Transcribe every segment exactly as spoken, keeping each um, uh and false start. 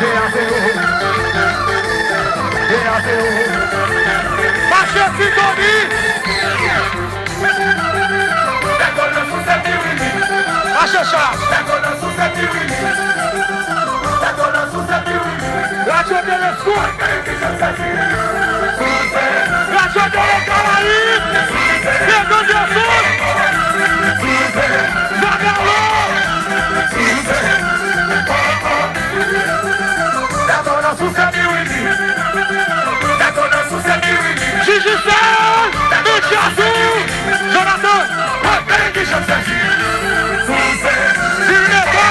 De a zewo. De a zewo. Mache Titobi. Mache Chas. Radyo Teleskop. Radyo Tele Karayib. Devan Jezi. Zagalo. Jiji Sèj. Mentyazou. Jonathan. Pirine pa.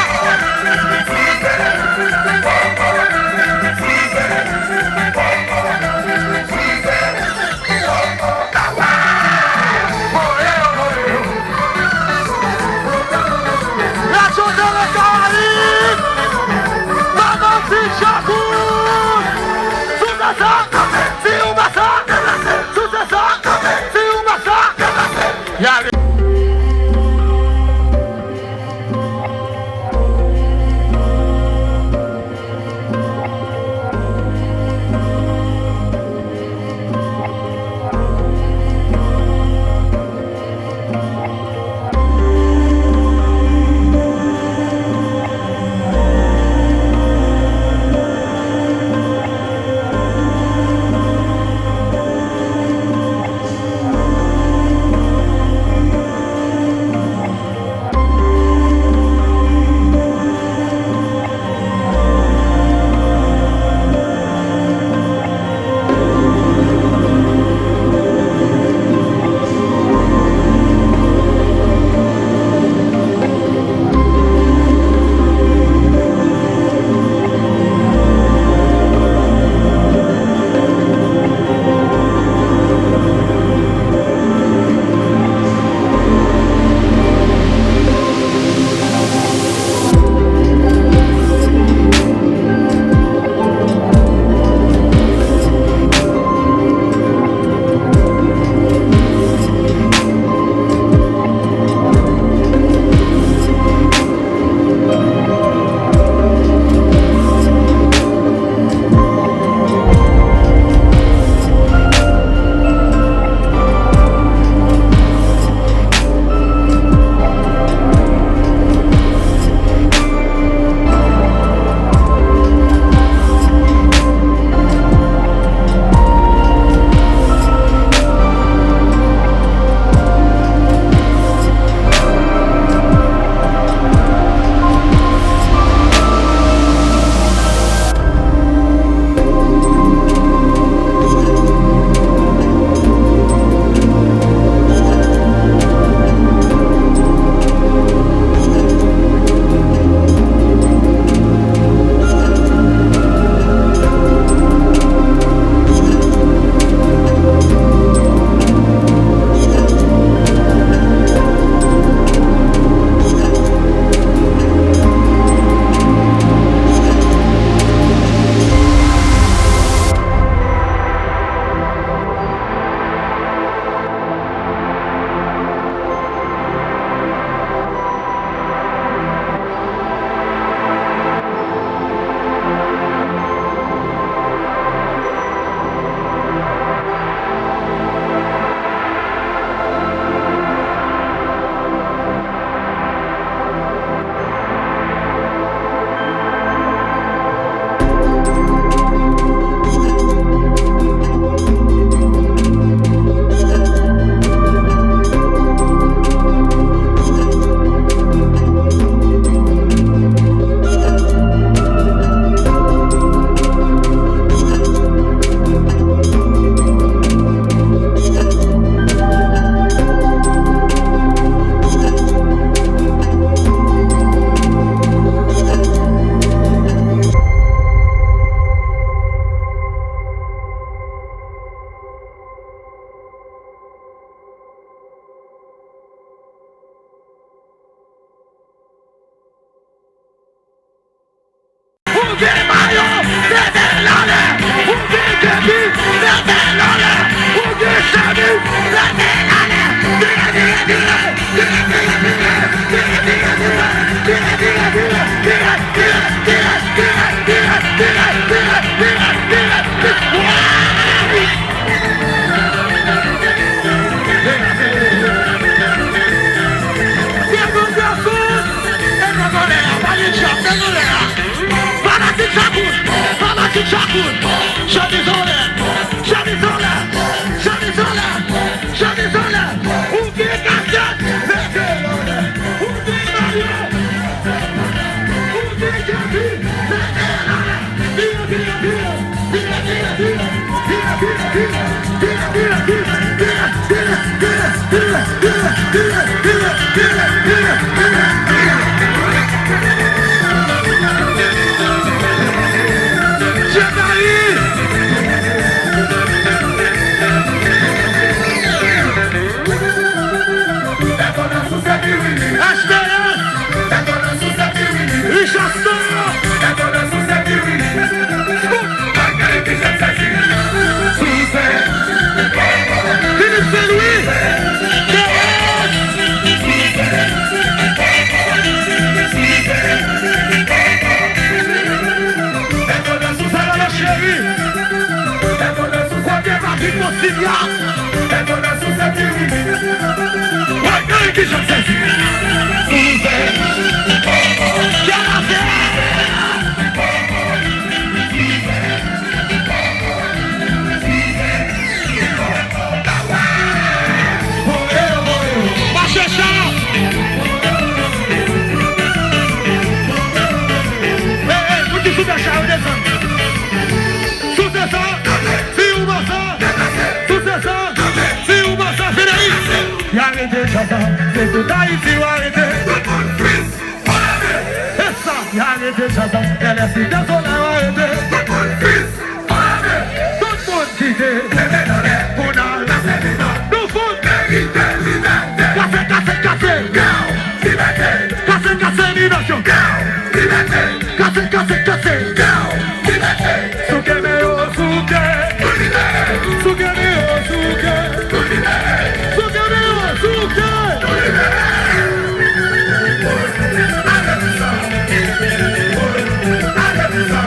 Fanatik Djakout, fanatik Djakout, chemiz anlè, chemiz anlè, chemiz anlè, chemiz anlè. Ou gen kaskèt, mete l anlè. Ou gen mayo, ou gen kèpi, mete l anlè. Vire, vire, vire. H P S! Richardson! Philippe Saint-Louis! P S! Salala cheri! Kote Patrick Monsignac? Bagay ki jan sezi. Kè la fè. Mache chan. Ey, ey, moun ki sou tè chan yo desann. Sou tè sa, si ou pa sa, sou tè sa, si ou pa sa, Federic. Y arete djaz la, se tout Ayiti w arete. E sa, y arete djaz la, L S I dèzòlè w arete. Tout moun kite, moun al, nou fout. Kase, kase, kase. Kase, kase, liberasyon. Kase, kase, kase. Souke men yo, souke. Souke men yo, souke. Souke men yo, souke.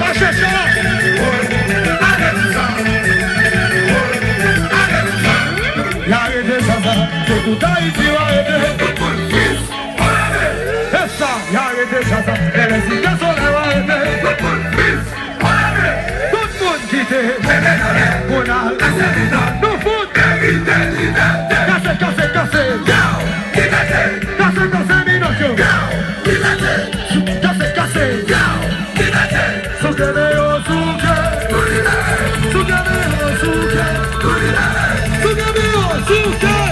Mache chan. Y arete djaz la, se tout Ayiti w arete. E sa, y arete djaz la, L S I dèzòlè w arete. Tout moun kite, moun al, nou fout. Kase, kase, kase. Kase, kase, minòt yo. Kase, kase. Souke men yo, souke. Souke men yo, souke. Souke men yo, souke.